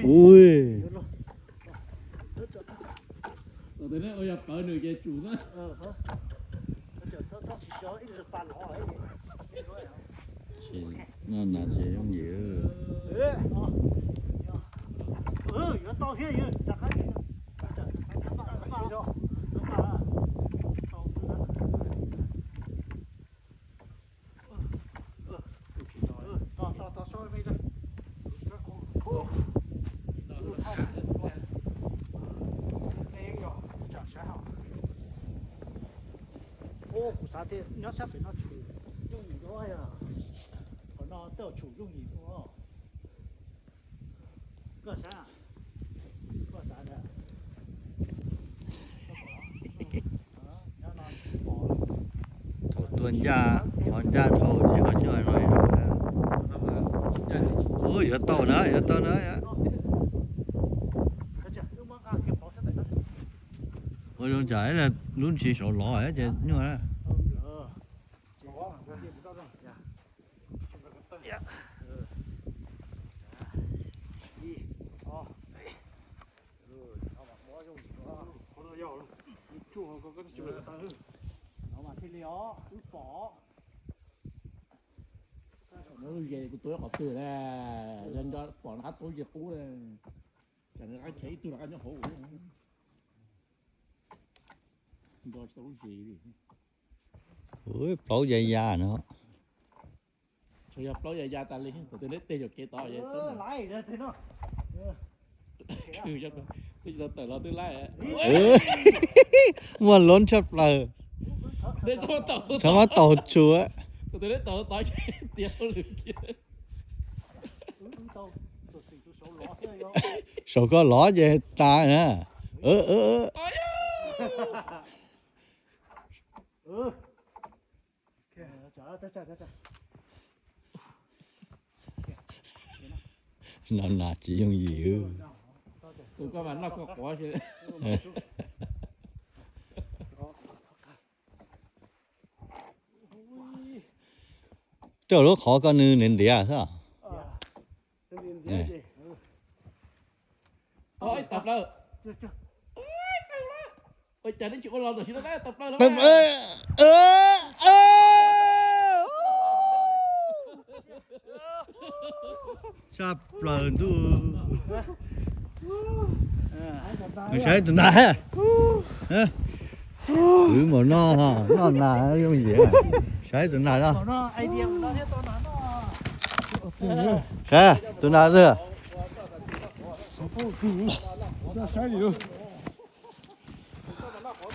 Ui, tsis noj nas tsis yooj yim. Kuv xav tias nyob sab pem no tsis yooj yim dua, qhov no tej zaum tsum yooj yim dua. Koj xav, koj xav ntag. Thaum tuaj ncaj ho ncaj dhau ces ho coj no. Ua yuav tau na, yuav tau na. Ua zoo tsam lub ntsis saud lov ces nyuaj na. Kuv tua qhov twg na, nco pom no qab tub ces qub, tsam nws qab chev ib tug rov qab nyob hauv. Nco tsis tau lub zes li. Plaub ya ya no. Tsuas yog plaub ya ya tas li, thaum twg neb tej yuam kev tod. Twb tsis tau tawm los twb laib. Muaj loob tshaj plaws. Neb txhob mab taus tsuav. Thaum twg neb taus tod ces tiav hauj lwm kiag. Saum koj lov ces tas na. No nas tsis yooj yim. Tej lub qhov ko nws ntiav ntiav xwb. Tshaj plaws ntuj. Saib tus nas, kwv maum no, noj nas yooj yim. Saib tus nas no. Saib tus nas twg.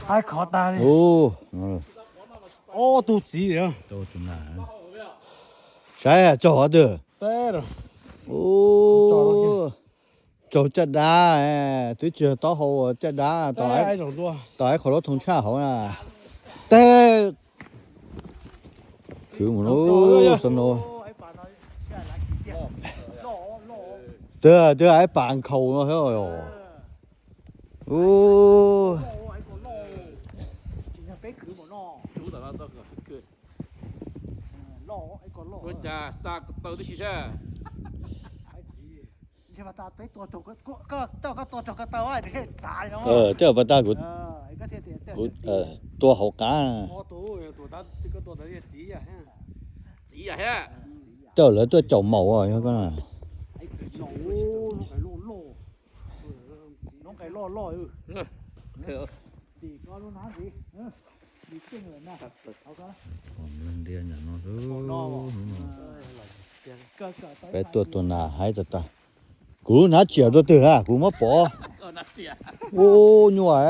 Haib khov tag li. Ob tug txiv. Saib tsaug qhov twg. Tsaug caj dab, twb tsis yog taub hau, caj dab. Tau ib qho lub thoo tshaj hauv na. Teb. Khwv mus lub xo no. Twb twb ib pas nkhaus no thiab. Ua cas xa ko taw tib si thiab? Tej pas tas kuv, kuv tua hauv qab. Txiv yam thiab. Tej lawv tuaj caum maum yog ko. Ntiag no xwb. Peb tuaj tua nas haib tag tag. Kuv hnav tsiam dua twg na kuv muab pov. Ua nyuaj.